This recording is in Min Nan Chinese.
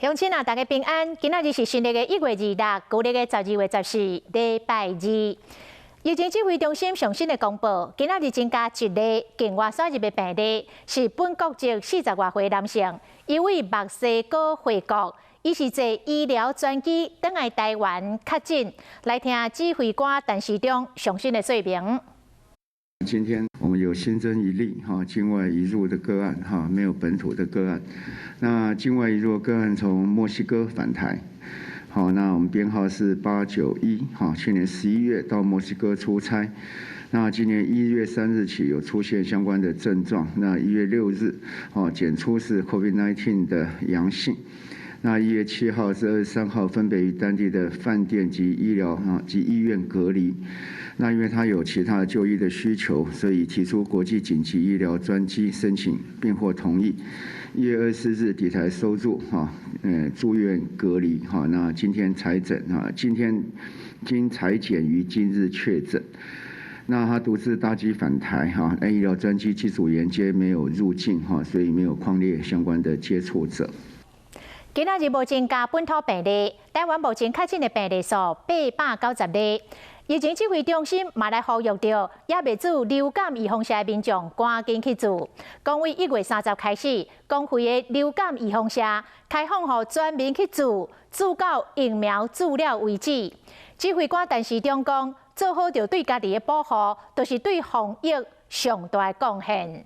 鄉親啊，大家平安。今仔日是新曆的1月26，舊曆的12月14，禮拜二。疫情指揮中心上新的公布，今仔日增加一例境外輸入的病例，是本國籍40外歲男性，伊對墨西哥回國，伊是坐醫療專機轉來台灣確診。來聽指揮官陳時中上新的說明。今天我們有新增一例哈境外移入的個案哈，沒有本土的個案。那境外移入個案從墨西哥返台，好，那我們編號是891哈，去年11月到墨西哥出差，那今年1月3日起有出現相關的症狀，那1月6日哦檢出是 COVID-19 的陽性。那1月7號至23號分別於當地的飯店及醫療啊及醫院隔離。那因為他有其他就醫的需求，所以提出國際緊急醫療專機申請，並獲同意。1月24日抵台收住哈，住院隔離哈。那今天採診啊，今天經採檢於今日確診。那他獨自搭機返台哈，那醫療專機機組員皆沒有入境哈，所以沒有匡列相關的接觸者。今仔日無增加本土病例，台灣目前確診的病例數890例。疫情指揮中心嘛來呼籲著，猶未注流感預防射的民眾趕緊去注。講對1月30開始，公費的流感預防射開放予全民去注，注到疫苗注了為止。指揮官陳時中講，做好著對家己的保護，就是對防疫上大的貢獻。